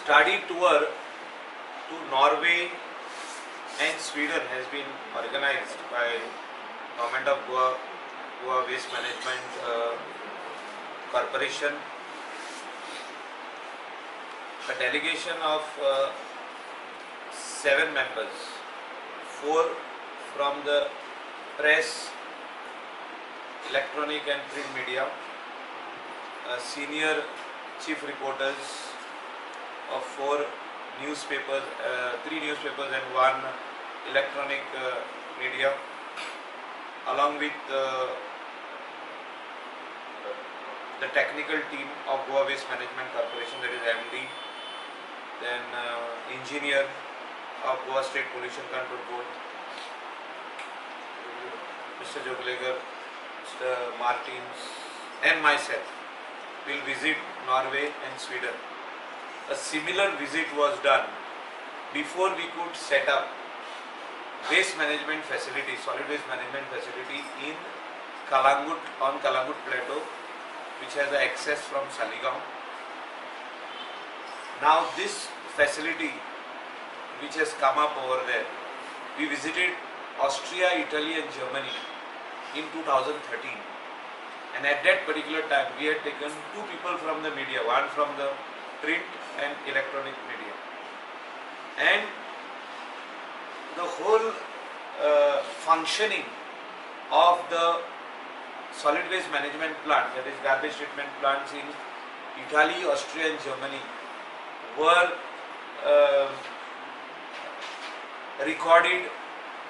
Study tour to Norway and Sweden has been organized by Government of Goa, Goa Waste Management Corporation. A delegation of 7 members, 4 from the press, electronic and print media, senior chief reporters of 4 newspapers, 3 newspapers and 1 electronic media, along with the technical team of Goa Waste Management Corporation, that is MD, then engineer of Goa State Pollution Control Board, Mr. Joglekar, Mr. Martins and myself will visit Norway and Sweden. A similar visit was done before we could set up waste management facility, solid waste management facility in Calangute, on Calangute Plateau, which has access from Saligao. Now this facility which has come up over there, we visited Austria, Italy and Germany in 2013, and at that particular time we had taken 2 people from the media, one from the print and electronic media, and the whole functioning of the solid waste management plant, that is garbage treatment plants in Italy, Austria and Germany, were recorded,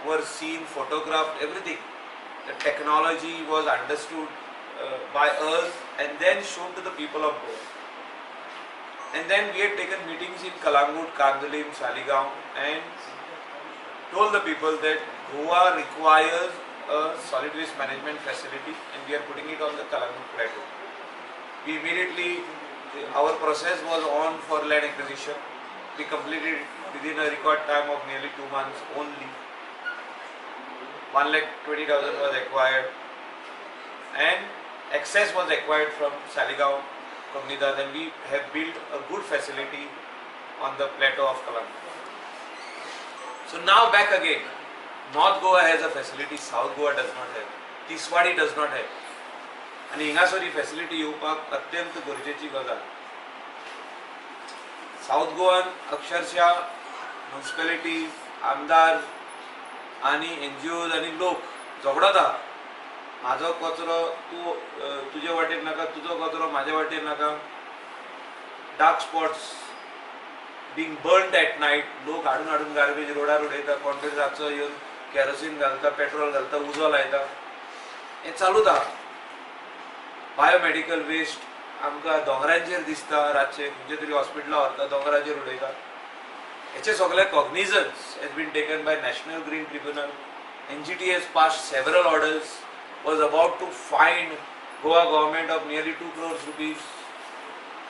were seen, photographed, everything. The technology was understood by us and then shown to the people of Goa. And then we had taken meetings in Calangute, Candolim, Saligao and told the people that Goa requires a solid waste management facility and we are putting it on the Calangute Plateau. We immediately, our process was on for land acquisition. We completed it within a record time of nearly 2 months only. 1,20,000 was acquired and access was acquired from Saligao, Comunidade, and we have built a good facility on the plateau of Calangute. So now back again, North Goa has a facility, South Goa does not have, Tiswadi does not have. आनी हिंगासर ही facility येवपाक अत्यंत गरजेची गजाल. South गोवान अक्षरशः म्युनिसिपॅलिटी, आमदार आनी NGOs आनी लोक झगडता, म्हाजो कचरो तूं तुजे वाटेर नाका, तुजो कचरो म्हाजे वाटेर नाका. Dark spots being burned at night, लोक हाडून हाडून गार्बेज रोडार उडयता, कोण तरी रातचो येवन केरोसीन घालता, पेट्रोल घालता, उजो लायता, हें चालूच आहा. बायोमेडिकल वेस्ट आमकां दोंगरांचेर दिसता, रातचे खंयच्या तरी हॉस्पिटलां व्हरता, दोंगराचेर उडयता. हेचे सगळे cognizance has been taken by National Green Tribunal. NGT has passed several orders, was about to fine Goa government of nearly 2 crores rupees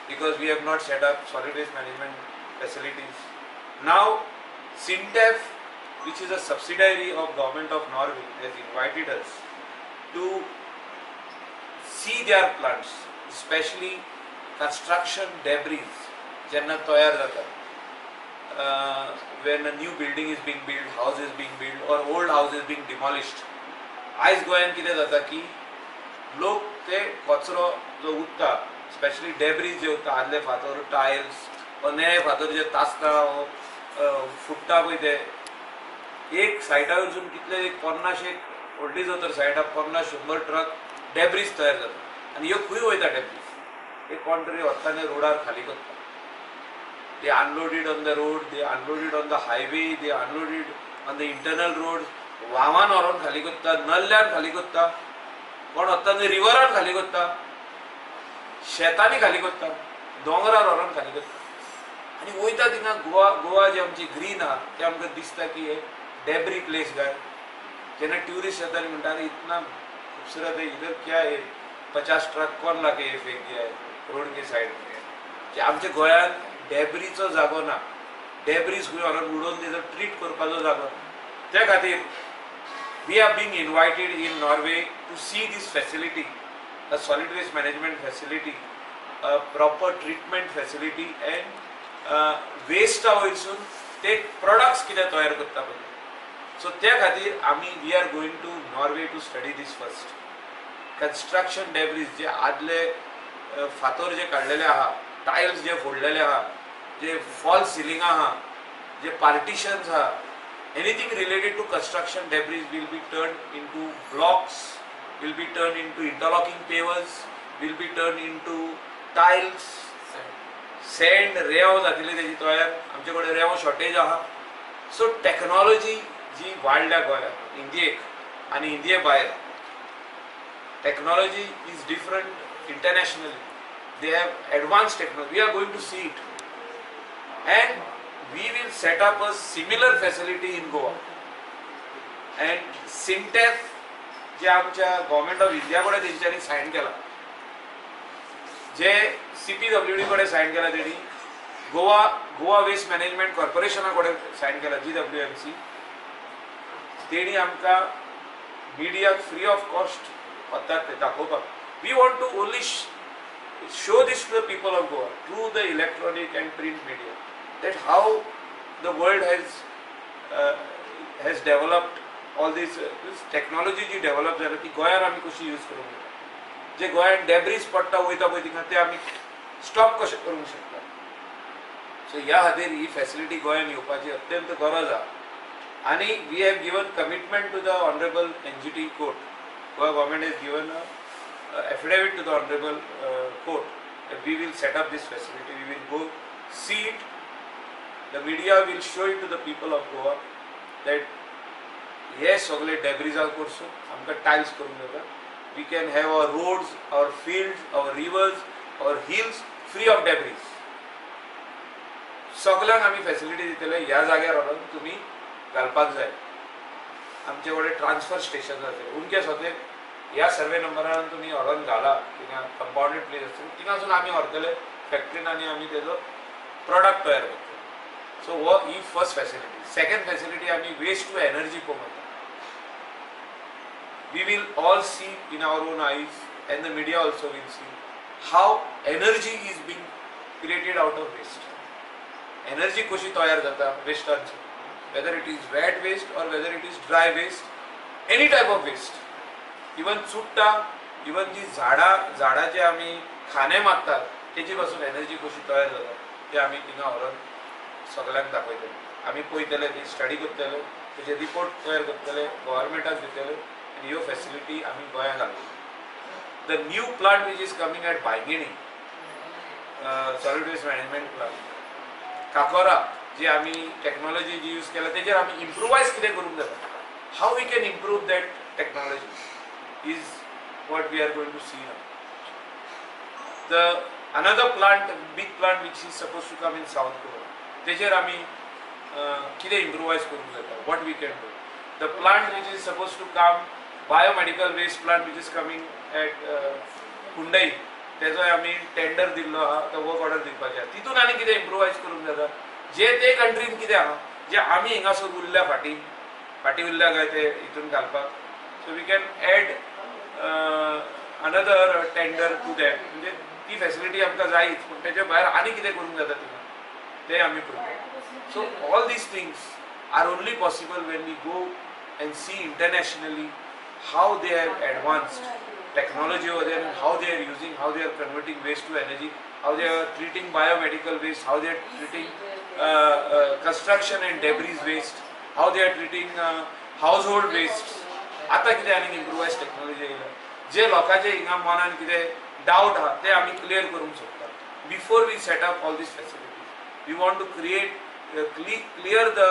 because we have not set up solid waste management facilities. Now SINTEF, which is a subsidiary of Government of Norway, has invited us to see their plants, especially construction debris जेन्ना तयार जाता, when a new building is being built, house is being built or old house is being demolished. आयज गोंयांत कितें जाता की लोक ते कचरो जो उरता, स्पेशली डेब्रीज जे उरता, आदले फातर, टायल्स वा नवे फातर जे तासता, फुट्टा पळय, ते एक सायटा वयरसून कितले एक 50 एक व्हडली जर सायटा 50-100 ट्रक डेब्रीज तयार जाता आनी ह्यो खंय वयता डेब्रीज? एक कोण तरी वता आनी रोडार खाली करता. They unloaded on the road, they unloaded on the highway, they unloaded on the internal road. व्हांवान व्हरोन खाली करता, नल्ल्यान खाली करता, कोण वता न्हय रिवरान खाली करता, शेतांनी खाली करता, दोंगरार व्हरोन खाली करता. आनी वयता थिंगा गोवा, गोवा जी आमची ग्रीन आहा ते आमकां दिसता की हे डेब्री प्लेस काय. जेन्ना ट्युरिस्ट येता आनी म्हणटा, अरे इतना खूबसूरत है इधर, क्या है, 50 ट्रक कोण लाके हे फेक दिया है रोड के साइड में. आमच्या गोंयांत डेब्रीचो जागो ना, डेब्रीज खंय व्हरोन उडोवन तेजो ट्रीट करपाचो जागो ना. त्या खातीर we are being invited in Norway to see this facility, a solid waste management facility, a proper treatment facility and वेस्टा वयरसून ते प्रोडक्ट्स कितें तयार करता पळय. सो त्या खातीर आमी we are going to Norway to study this first. Construction debris जे आदले फातर जे काडलेले आहा, टायल्स जे फोडलेले आहा, जे फॉल्स सिलिंग आहा, जे पार्टिशन्स आहा, anything related to construction debris will be turned into blocks, will be turned into interlocking pavers, will be turned into tiles, sand, रेंव जातली तेजी तयार. आमचे कडेन रेंव शॉर्टेज आहा. सो टॅक्नॉलॉजी जी वाडल्या गोंयांत, इंडियेक आनी इंडिये भायर, technology is different internationally. They have advanced technology. We are going to see it and we will set up a similar facility in Goa. And SINTEF जे आमच्या गव्हर्मेंट ऑफ इंडिया कडेन तेंच्यांनी sign केला, जे CPWD कडेन sign केला, तेणी Goa waste management कॉर्पोरेशना कडेन sign केला, GWMC. तेणी आमकां मिडियाक फ्री ऑफ कॉस्ट वतात ते दाखोवपाक. We want to only show this to the people of Goa through the electronic and print media that how the world has developed all this technology ji develop जाल्या ती गोंयान आमी कशी use करूंक जाता, जे गोंयान डेब्रीज पडटा वयता पळय थिंगा, ते आमी स्टॉप कशें करूंक शकता. सो ह्या खातीर ही फॅसिलिटी गोंयान येवपाची अत्यंत गरज आहा आनी we have given commitment to the honourable NGT court. Goa government has given affidavit to the honorable court that we will set up this facility. We will go see it. The media will show it to the people of Goa that हे सगळे डेब्रिजा कडसून आमकां tiles करूंक जाता. We can have our roads, our fields, our rivers, our hills free of debris. सगल्यांक आमी facility दितले, ह्या जाग्यार व्हरोन तुमी घालपाक जाय. आमचे कडेन ट्रान्सफर स्टेशन आसा उमके सगळे. ह्या सर्वे नंबरान तुमी व्हरोन घाला थिंगा, कंपाउंडेड प्लेस आसतली, थिंगासून आमी व्हरतले फॅक्टरीन आनी आमी तेजो प्रोडक्ट तयार करतले. सो हो ही फर्स्ट फॅसिलिटी. सेकंड फॅसिलिटी, आमी वेस्ट टू एनर्जी पळोवंक वता. We will all see in our own eyes and the media also will see how energy is being created out of waste. Energy कशी तयार जाता वेस्टांची, whether it is wet waste or whether it is dry waste, any type of waste, even चुट्टां, even जी झाडां, झाडाचे आमी खांदे मारतात, तेजी पासून एनर्जी कशी तयार जाता ते आमी थिंगा व्हरोन सगल्यांक दाखयतले. आमी पळयतले, ती स्टडी करतले, तेजे रिपोर्ट तयार करतले, गव्हर्मेंटाक दितले आनी ह्यो फॅसिलिटी आमी गोंयांत घालतले. The new plant which is coming at Bainguinim, solid waste management plant, Cacora जी आमी टॅक्नॉलॉजी जी यूज केल्या तेजेर आमी इम्प्रुवायज कितें करूंक जाता, how we can improve that technology is what we are going to see now. The another plant, big plant which is supposed to come in South Goa, तेजेर आमी कितें इम्प्रुवायज करूंक जाता, what we can do. The plant which is supposed to come, biomedical waste plant which is coming at Kundai, तेजोय आमी tender दिल्लो आहा, तो work order दिवपाचें आहा. तितून आनी कितें इम्प्रुवायज करूंक जाता, जे ते कंट्रीन कितें आहा, जे आमी हिंगासर उरल्या, फाटीं फाटीं उरल्या काय ते हितून घालपाक. So we can add another tender to that. म्हणजे ती फॅसिलिटी आमकां जायच, पूण तेच्या भायर आनी कितें करूंक जाता थिंगा ते आमी पळयता. So all these things are only possible when we go and see internationally how they have advanced technology over there and how they are using, how they are converting waste to energy, how they are treating biomedical waste, how they are treating construction and debris waste, how they are treating household waste. आतां कितें आनीक इम्प्रुवायज technology येयल्या, जे लोकांचे हिंगा मनान कितें डावट आहा ते आमी क्लियर करूंक शकता. Before we set up all these facilities, we want to create clear the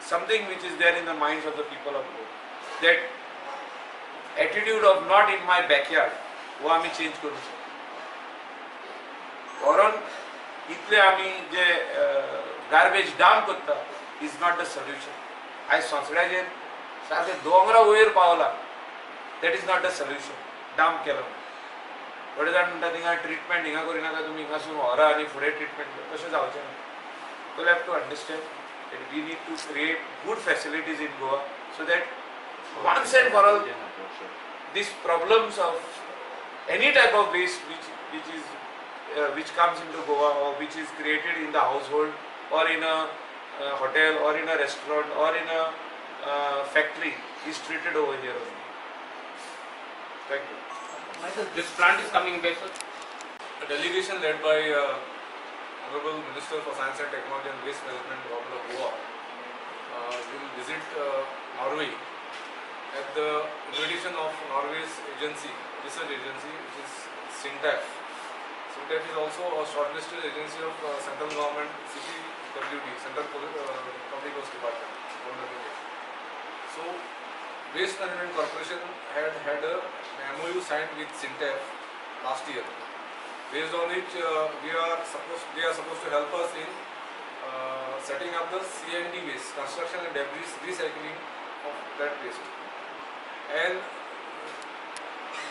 something which is there in the minds of the people of Goa, that attitude of "not in my backyard" हो आमी change करूंक शकता. व्हरोन इतले आमी जे garbage dump करता is not the solution. आयज सोंसड्याचेर सारकें दोंगरा वयर पावला. That is not the solution. Dump केलो म्हणून थोडे जाण म्हणटा, थिंगा ट्रिटमेंट हिंगा करिनाका, तुमी हिंगासून व्हरा आनी फुडें ट्रिटमेंट. तशें जावचें ना. People have to understand that we need to create good facilities in Goa so that once and for all these problems of any type of waste which is which comes into Goa or which is created in the household or in a hotel or in a restaurant or in a factory is treated over here only. Thank you. This plant is coming by, sir? A delegation led by Honorable Minister for Science and Technology and Waste Management, Government of Goa, will visit Norway at the invitation of Norway's agency, research agency, which is SINTEF. SINTEF is also a shortlisted agency of Central Government, CPWD, Central Public Works Department, Government of India. So, Waste Management Corporation had had a MOU signed with SINTEF last year, based on which they are supposed to help us in setting up the C&D waste, construction and debris recycling of that waste. And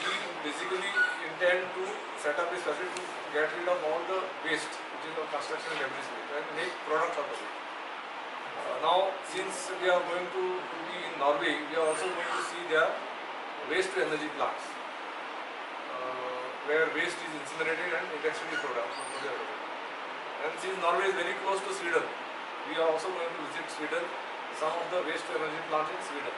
we basically intend to set up this facility to get rid of all the waste, which is of construction and debris waste, and make products out of it. Now, since we are going to be in Norway, we are also going to see their waste to energy plants, where waste is incinerated and electricity produced. And since Norway is very close to Sweden, we are also going to visit Sweden, some of the waste to energy plants in Sweden.